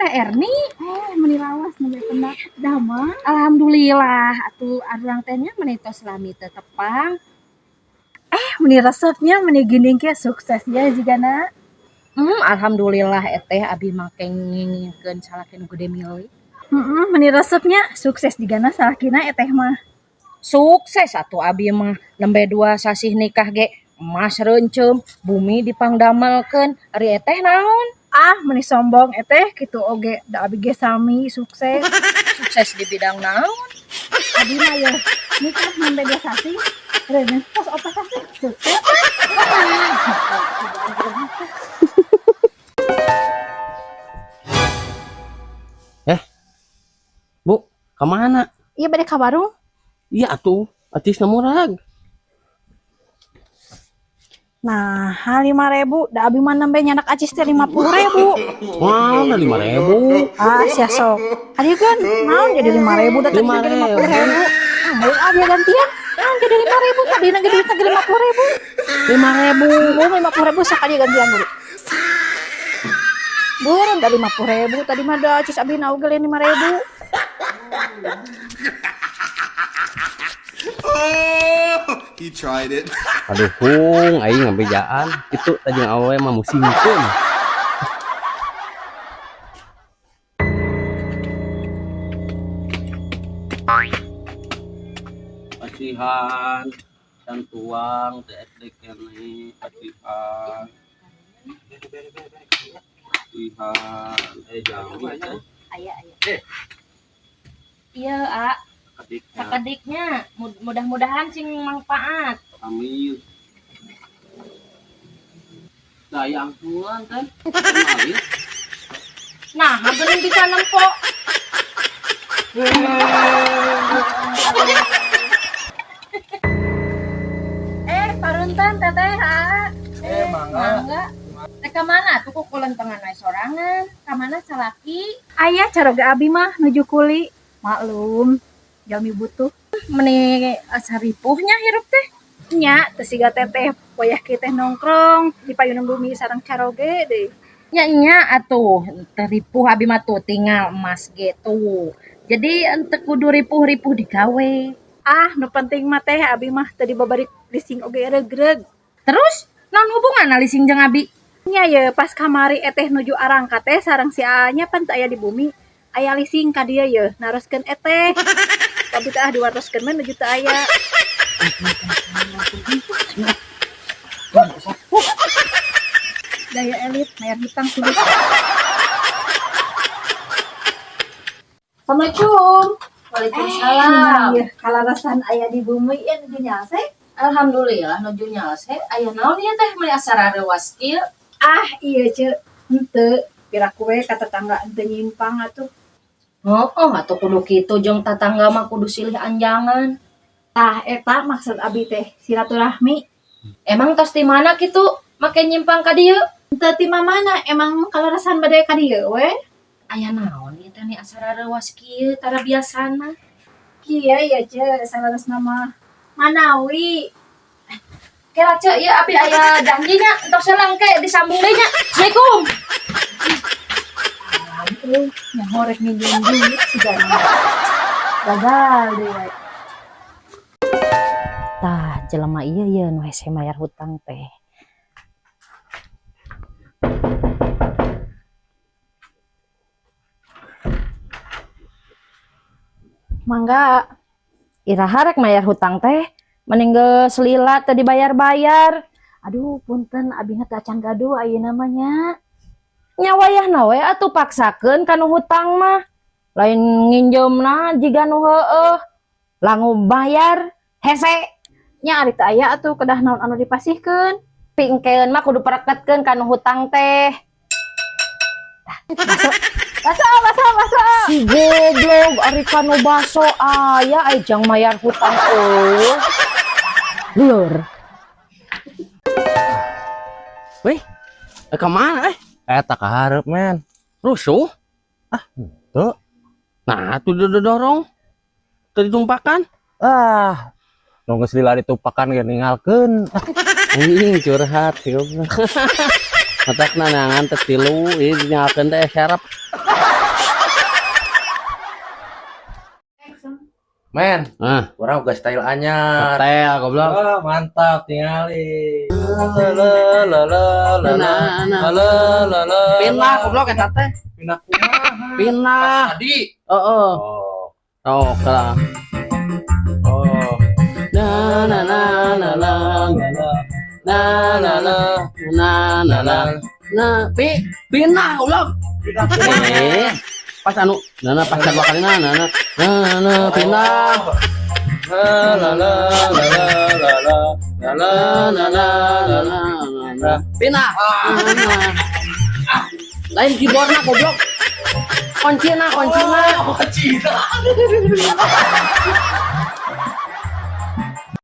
Teteh Erni. Meni lawas nembe pendak damang. Alhamdulillah atuh arurang teh nya meni tos lami teu tepang. Meni resepnya meni ginding kieu suksesnya jigana. Alhamdulillah eteh abi mah kengingkeun salaki nu gede milik. Heeh, meni resepnya sukses jigana salakina eteh mah. Sukses atuh abi mah nembe 2 sasih nikah ge emas reunceum, bumi dipangdamelkeun, ari eteh naon? Ah, meni sombong eteh kitu oge da abi ge sami sukses. Sukses di bidang naon? Abi mah ye nikah nembe 2 sasih, reuneuh tos 4 sasih sukses. Bu, ka mana? Iya bade ka warung. Iya atuh, atisna murag. Nah, 5.000, da abi mah nembe nyanak acis teh 50.000. Mana 5.000? Ah, sia sok. Kadieu kan naon jadi 5.000 da tadi Lima jadi 50.000. Ah, ayo abi gantian. Naon jadi 5.000 tadi na duit lagi 50.000. 5.000. Bu, 50.000 sakali gantian buru. Buru da 50.000 tadi mah da acis abi na oge 5.000. Oh, he tried it. Aduh, hung, aing ngabejaan. Itu tadi awewe mah musingkeun. Pasihan, can tuang, teh SD kene, pasihan. Pasihan, jauh, teh. Aya, aya. Iya, A. Sakediknya. Sakediknya, mudah-mudahan sing manfaat. Amin. Daya angsulan teh. Kenalin. Nah, geuning bisa nempo. Paruntan teteh, ha. Mangga. Mangga. Teh ka mana tuh kukulan tengah naik sorangan? Ka mana salaki? Aya caroga abi mah nuju kuli. Maklum, jalmi butuh. Meni asa ripuhnya hirup teh. Nya, teu siga teteh wayah kieu teh nongkrong di payunan bumi sareng caroge deui. Nya nya atuh, teu ripuh abi mah tuh tinggal emas ge tuh. Jadi ente kudu ripuh-ripuh digawe. Ah, nu penting mah teh abi mah teu dibabari lising oge regreg. Terus naon hubunganna lising jeung abi? Nya ye pas kamari eteh nuju arangkat teh sareng si A-nya pan teu aya di bumi. Aya lising ka dieu ye naroskeun eteh. Tapi teh ah diwartoskeun mah nuju teu aya. Daya elit bayar hutang sulit. Assalamualaikum. Waalaikumsalam. Iya, kalarasan aya di bumi ieu nuju nyalse. Alhamdulillah nuju nyalse. Aya naon ieu teh meuni asa rareuwas kieu? Ah, iya ceu. Henteu, piraku we ka tetangga henteu nyimpang atuh. Heeh, atuh kudu kitu jeung tatangga mah kudu silih anjangan. Tah eta maksud abi teh silaturahmi. Emang tos di mana kitu make nyimpang ka dieu? Henteu ti mamana emang kalarasan bade ka dieu we. Aya naon ieu teh ni asa rareuwas kieu tara biasana. Kieu ya ceu salarasna mah manawi. Kela ceu ieu abi aya janjinya entos heula engke disambung deui nya. Assalamualaikum. Alam euy, nyaho rek nginjeum duit sigana. Gagal deui wae. Tah, jelema ieu ye nu hese mayar hutang teh. Mangga. Iraha rek mayar hutang teh, mending geus lila teu dibayar-bayar. Aduh, punten abi teh acan gaduh ayeuna mah nya. Nya wayahna we atuh paksakeun ka nu hutang mah. Lain nginjeumna jiga nu heueuh. Langu bayar hese. Nya ari teu aya atuh kedah naon anu dipasihkeun. Pingkeun mah kudu pereketkeun ka nu hutang teh. Baso, baso, baso, baso. Si goblok ari ka nu baso aya ai jang mayar hutang eueuh. Lieur. Weh, ka mana eh? Eta ka hareup men. Rusuh? Ah, henteu. Nah, atuh didorong. Teu ditumpakan. Ah, nu geus lila ditumpakan ge ninggalkeun. Anjing curhat si goblok. Matakna neangan teh tilu, ieu dinyalakeun teh serep. Men, Ah, urang uga style anyar. hotel goblok. Wah, mantap tingali. La la la la la la Nah, nah. la la la. Pindah goblok eta teh. Pindah kumaha? Pindah. Tadi. Heeh. Oh. Oh, lah. Oh. Na na na na na na na na na na na na pi pindah goblok. Pindah kumaha? Eh, pas anu nah nah pas dua kali nah nah nah nah nah pindah. La la la la la la la la Na na na na na na pindah. Nah, nah. Lain keyboardna goblok. Kuncina, kuncina. Oh, Cina.